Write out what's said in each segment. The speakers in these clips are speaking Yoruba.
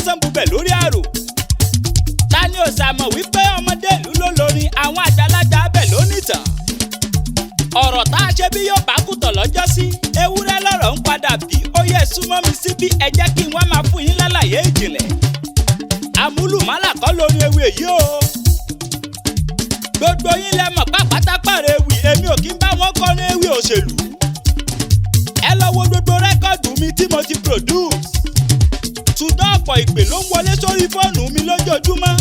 lásán bubẹ̀ lórí àrò. Ta ni ò sàmọ̀ wípé ọmọdé ìlú ló lórin, àwọn àgbàlagbà abẹ ló nìtàn. Ọ̀rọ̀ tá a ṣe bí yóò bá kùtọ̀ lọ́jọ́ sí, ewúrẹ́ lọ́rọ̀ ń padà bí. Ó yẹ súnmọ́ mi síbí, ẹ jẹ́ kí n wá máa fún yín lálàyé ìjìnlẹ̀. Àmúlùmálà kọ́ lórin ewì èyí o. Gbogbo yín lẹ mọ̀ pápátápàrọ̀ ewì, èmi ò kí ń bá wọn kọrin ewì òṣèlú. Ẹ lọ wo gbogbo record mi tí mo ti produce. Ṣùgbọ́n ọ̀pọ̀ ìpè ló ń wọlé sórí fóònù mi lójoojúmọ́.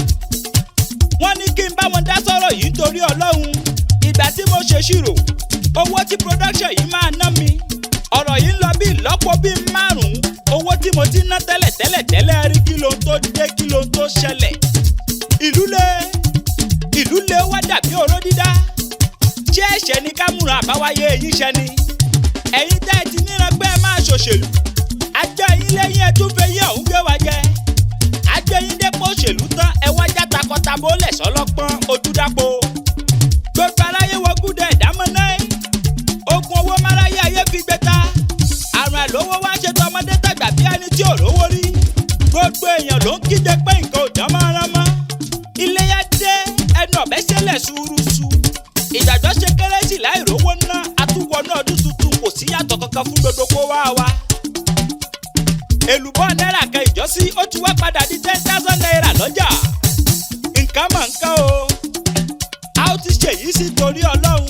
Wọ́n ní kí n bá wọn dá sọ̀rọ̀ yìí nítorí Ọlọ́run. Ìgbà tí mo ṣe ṣírò owó tí production yìí máa ná mi, ọ̀rọ̀ yìí ń lọ bí ìlọ́po bíi 5 owó tí mo ti ná tẹ́lẹ̀ tẹ́lẹ̀ tẹ́lẹ̀ rí. Kí ló ń tó dé? Kí ló ń tó ṣẹlẹ̀? Ìlú le, ìlú le wá dàbí oró dídá. Ṣé ẹ̀ṣẹ̀ ni ká múra àbáwáyé yín ṣẹ ni? Ẹ̀yin tẹ́ ẹ ti níran pé ẹ máa ṣòṣèlú, àjọ yín lẹ́yìn ẹ tún fẹ́ yín ọ̀hún gbé wa jẹ. Àjọ yín dépò òṣèlú tán, ẹ wá já takọtabo lẹ̀ sọlọ́pọ́n ojúdápo. Gbogbo aráyé wọ gúdẹ ìdámọ́ náà. Ogun owó máráyé ayé fi gbé ta. Àrùn àìlówó wá ṣe tọmọdé tàgbà bí ẹni tí ò rówó rí. Gbogbo èèyàn ló ń kígbe pé nǹkan ò dán mọ́ rán mọ́. Iléyá dé, ẹnu ọ̀bẹ ṣẹlẹ̀ ṣuruṣu. Ìgbàgbọ́ ṣe kérésì láì rówó ná. Àtúwọ̀nú ọdún tuntun, kò sí yàtọ̀ kankan fún gbogbo kó wá wa. Èlùbọ́ náírà kan ìjọ́sí, ó ti wá padà di ₦10,000 lọ́jà. Nǹkan mọ̀ nǹkan o. A ó ti ṣèyí sí torí Ọlọ́run.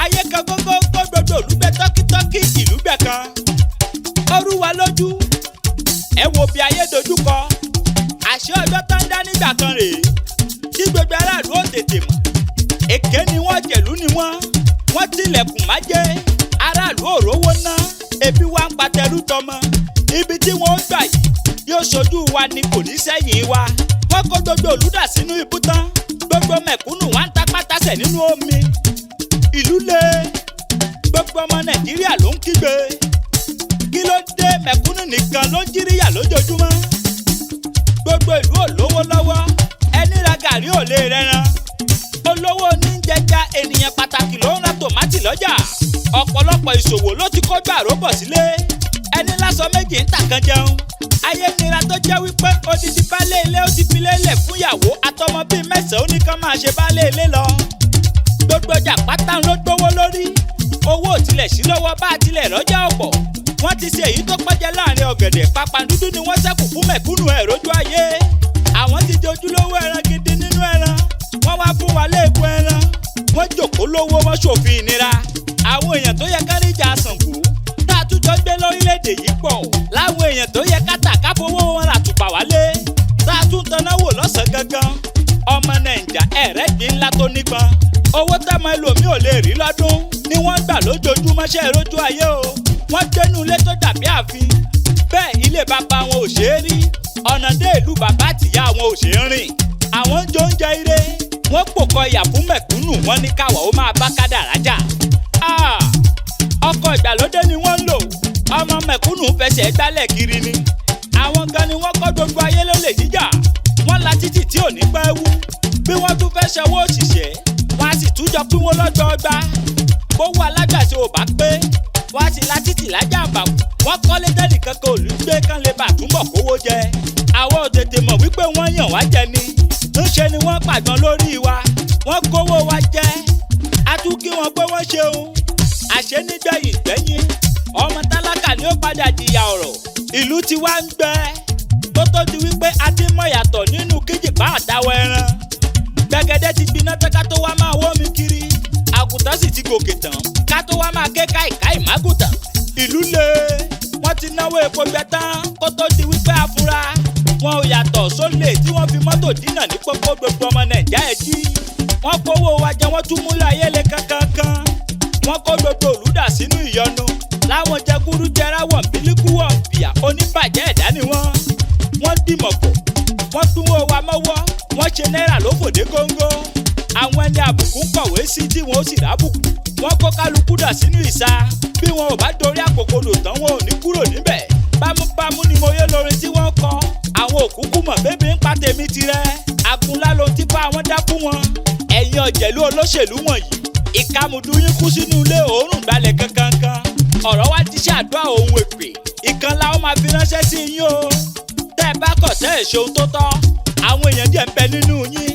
Ayé kan gógó kó gbogbo olùgbé tọ́kítọ́kí ìlú gbẹ̀ kan. Ó rú wa lójú. Ẹ wo bí ayé dojúkọ. Àṣé ọjọ́ tó ń dá nígbà kan rèé tí gbogbo aráàlú ò tètè mọ̀. Èké ni wọ́n, jẹ̀lú ni wọ́n. Wọ́n tilẹ̀kùn májẹ́. Aráàlú ò rówó ná. Ebi wá ń patẹrú tọmọ. Ibi tí wọ́n ń gbà yìí yóò ṣojú wa ni, kò ní sẹ́yìn wa. Wọ́n kó gbogbo olùdà sínú ibú tán. Gbogbo mẹ̀kúnnù wá ń tapátásẹ̀ nínú omi. Ìlú le, gbogbo ọmọ Nàìjíríà ló ń kígbe. Kí ló dé? Mẹ̀kúnnù nìkan ló ń jíríyà lójoojúmọ́. Gbogbo ìlú ò lówó lọ́wọ́. Ẹni ra gàrí ò lè rẹran. Olówó oníjẹja, ènìyàn pàtàkì ló ń ra tòmátì lọ́jà. Ọ̀pọ̀lọpọ̀ ìṣòwò ló ti kó gbàrú bọ̀ sílé. Ẹni lásọ méjì ń tà kan jẹun. Ayé nira tó jẹ́ wípé odidi baálé ilé ó ti fi lélẹ̀ fún ìyàwó àtọmọ bíi 9, ó ní kán máa ṣe baálé ilé lọ. Gbogbo ọjà pátá ló gbówó lórí. Owó ò tilẹ̀ sí lọ́wọ́, bá a tilẹ̀ rọ́jà ọ̀pọ̀. Wọ́n ti ṣe èyí tó pọ́jẹ́ láàrin ọ̀gẹ̀dẹ̀, pàpàǹdúdú ni wọ́n ṣẹ́kù fún mẹ̀kúnnù ẹ̀ rójú ayé. Àwọn ti di ojúlówó ẹran gidi nínú ẹran. Wọ́n wá fún wa léegun ẹran. Wọ́n jòkó lówó, wọ́n ṣòfin ìnira. Àwọn èèyàn tó yẹ káríjà Ṣàngó tá a tún jọ gbé lórílẹ̀‐èdè yìí pọ̀. Láwọn èèyàn tó yẹ ká tà ká fowó wọn rà tùpà wálé, tá a tún taná wò lọ́sàn-án gangan. Ọmọ Nàìjà, ẹ̀rẹ́gbin ńlá tó nípọn. Owó táwọn ẹlòmíì ò lè rí lọ́dún ni wọ́n gbà lójoojúmọ́ ṣe rójú ayé o. Wọ́n gbénú ilé tó dàbí ààfin. Bẹ́ẹ̀ ilé bàbá wọn ò ṣeé rí. Ọ̀nà dé ìlú bàbá àtìyá wọn ò ṣeé rìn. Àwọn ń jẹ oúnjẹ ire. Wọ́n pòkọ ìyà fún mẹ̀kúnnù, wọ́n ní káwọ̀ ó máa bá kádàrá jà. Ọkọ̀ ìgbàlódé ni wọ́n ń lò. Ọmọ mẹ̀kúnnù fẹsẹ̀ gbálẹ̀ kiri ni. Àwọn gan ni wọ́n kọ́ gbogbo ayé lólè jíjà. Wọ́n la títì tí ò ní pẹ́ wú. Bí wọ́n tún fẹ́ ṣọwọ́ òṣìṣẹ́, wọ́n á sì tún jọ pín wọn lọ́gbọọgba. Bówó alágbàṣe ò bá pé, wọ́n á sì la títì lájàmbá. Wọ́n kọ́lé tẹ́nìkan kan ò ní gbé kán lè bà túnbọ̀ kówó jẹ. Àwọn ò tètè mọ̀ wípé wọ́n yàn wá jẹ ni. Ńṣe ni wọ́n pàgbọ́n lórí wa. Wọ́n kówó wa jẹ. A tún kí wọn pé wọ́n ṣeun. Àṣé nígbẹ̀yìn gbẹ́yìn, ọmọ tálákà ni ó padà jìyà ọ̀rọ̀. Ìlú ti wá ń gbẹ tó tó di wípé a ti mọ̀ yàtọ̀ nínú kíjìpá àtàwọn ẹran. Gbẹ̀gẹ̀dẹ̀ ti gbiná tán ká tó wá máa wọ́ mi kiri. Àgùntàn sì ti gòkè tán ká tó wá máa ké káìkáì mágùntàn. Ìlú le, wọ́n ti náwó epo gbẹ tán kó tó di wípé a fura. Wọn ò yàtọ̀ sólè tí wọ́n fi mọ́tò dínà ní pópó. Gbogbo ọmọ Nàìjà ẹ̀ jí. Wọ́n kówó wa jẹ, wọ́n tún múlẹ̀ ayé le kankankan. Wọ́n kó gbogbo olùdà sínú ìyọnu. Láwọn jẹgúrú jẹra wọ̀n bílíkù wọ̀n bìà, oníbàjẹ́ ẹ̀dá ni wọ́n. Wọ́n dìmọ̀ pọ̀, wọ́n pínwó wa mọ́wọ́, wọ́n ṣe náírà lófòdé góńgó. Àwọn ẹni àbùkù ń kọ̀wé sí tí wọn ó sì rábùkù. Wọ́n kó kálukú dà sínú ìsà. Bí wọn ò bá dorí àkókò tán, wọn ò ní kúrò níbẹ̀. Bámúbámú ni mo yé lórin tí wọ́n kọ. Àwọn òkúkú mọ̀ bébí ń pa tèmi tirẹ̀. Àgúnlá ló ti bá wọn dá fún wọn. Ẹ̀yin ọ̀jẹ̀lú olóṣèlú wọ̀nyí, ìkàmùdù yín kú sínú ilé òórùn gbalẹ̀ kankankan. Ọ̀rọ̀ wa ti ṣàdúrà òun èpè. Ìkan la ó máa fi ránṣẹ́ sí yín o. Tẹ́ ẹ bá kọ̀ tẹ́ ẹ ṣe ohun tó tọ́, àwọn èèyàn díẹ̀ ń bẹ nínú yín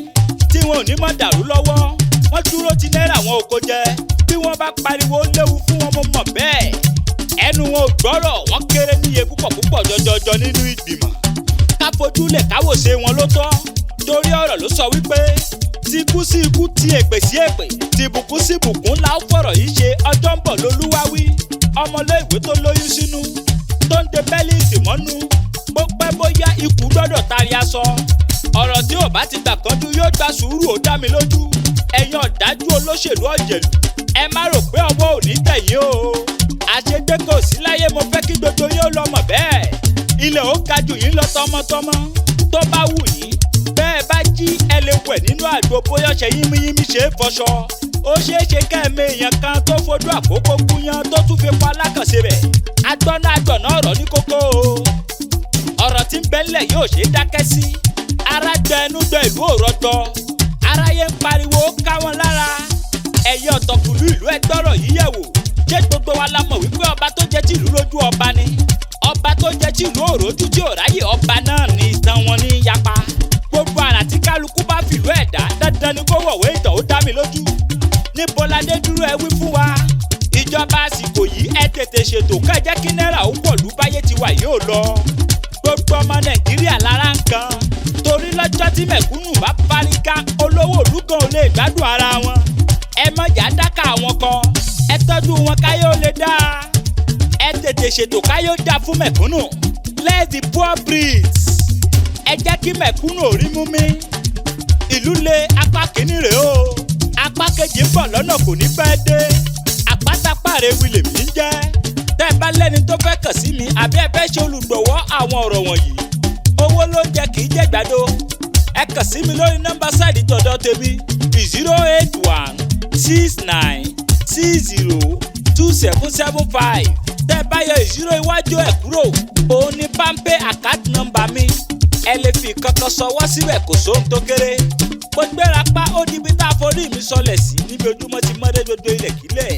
tí wọn ò ní mọ̀ dàrú lọ́wọ́. Wọ́n dúró ti náírà wọn ò kó jẹ. Bí wọ́n bá pariwo léwu fún wọn, mo mọ̀ bẹ́ẹ̀. Ẹnu wọn ò gbọ́rọ̀, wọ́n kéré níye púpọ̀ púpọ̀ jọjọjọ nínú ìgbìmọ̀. Ká fojúlẹ̀ káwòṣe wọn ló tọ́, torí ọ̀rọ̀ ló sọ wípé ti ikú sí ikú, ti èpè sí èpè, ti ìbùkún sí ìbùkún la ó fọ̀rọ̀ yìí ṣe. Ọjọ́ ń bọ̀ lolúwa wí. Ọmọléèwé tó lóyún sínú tó ń de bẹ́líìtì mọ́nú, bó pẹ́ bóyá ikú gbọ́dọ̀ tari aṣọ. Ọ̀rọ̀ tí ò bá ti gbà kánjú yóò gba sùúrù, ó dá mi lójú. Ẹ̀yin ọ̀dájú olóṣèlú ọ̀jẹ̀lú, ẹ má rò pé ọwọ́ ò ní tẹ̀yìn o. Àṣegbé kò sí láyé, mo fẹ́ kí gbogbo yín ó lọ mọ̀ bẹ́ẹ̀. Ilẹ̀ ó ga jù yín lọ tọmọtọmọ. Tó bá wù yín, bẹ́ẹ̀ bá jí, ẹ lè wẹ̀ nínú àgbo bóyá ọṣẹ yínmíyínmí ṣe é fọṣọ. Ó ṣeé ṣe kẹ́ẹ̀mí èèyàn kan tó fojú àkókò gúnyán tó tún fi pa alákànṣe rẹ̀. Agbọ́nà agbọ̀nà ọ̀rọ̀ ní kókó o. Ọ̀rọ̀ tí ń bẹ ńlẹ̀ yóò ṣe é dákẹ́ sí. Ara jẹ ẹnu gbẹ, ìlú òrọ̀gbọ. Aráyé ń pariwo, ó ká wọn lára. Ẹ̀yin ọ̀tọ̀kùlú ìlú, ẹ gbọ́rọ̀ yíyẹ̀wò. Ṣé gbogbo wa la mọ̀ wípé ọba tó jẹ́ tìlú lójú ọba ni? Ọba tó jẹ́ tìlú òròjú tí ò ráyè, ọba náà ní ìtàn wọn ní yapa. Gbogbo àrà tí kálukú bá fìlú ẹ̀dá, dandan ni kó wọ̀wé ìtàn, ó dá mi lójú. Níbo la dé dúró? Ẹ wí fún wa. Ìjọba àsìkò yìí, ẹ tètè ṣètò ká jẹ́ kí náírà ó pọ̀lú báyé ti wà yóò lọ. Gbogbo ọmọ Nàìjíríà lára ń kan, torí lọ́jọ́ tí mẹ̀kúnnù bá fárígá, olówó ìlú kan ò lè gbádùn ara wọn. Ẹ mọ̀jà dáká àwọn kan, ẹ tọ́jú wọn káyé ó lè dáa. Ẹ tètè ṣètò káyé ó dáa fún mẹ̀kúnnù. Let the poor breathe. Ẹ jẹ́ kí mẹ̀kúnnù ò rí mú mi. Ìlú le, apá kìíní rèé o, apá kejì ń bọ̀ lọ́nà, kò ní pẹ́ dé. Àpátápàrẹ̀ wí lèmi ń jẹ́. Tẹ́ ẹ bá lẹ́ni tó fẹ́ kàn sí mi àbí ẹ fẹ́ ṣe olùgbọ̀wọ́ àwọn ọ̀rọ̀ wọ̀nyí, owó ló ń jẹ kì í jẹ́ gbàdo, ẹ kàn sí mi lórí nọ́mbà sáìdì tọ̀dọ̀ tèmi, 08169602775. Tẹ́ ẹ bá yọ zero iwájú ẹ̀ kúrò, òun ni PalmPay account number mi. Ẹ lè fi kankan sọwọ́ síbẹ̀, kò sóhun tó kéré. Mo gbéra pa, ó níbi tá a forí mi sọlẹ̀ sí, níbi ojúmọ́ ti mọ́dé gbogbo ilẹ̀ kílẹ̀.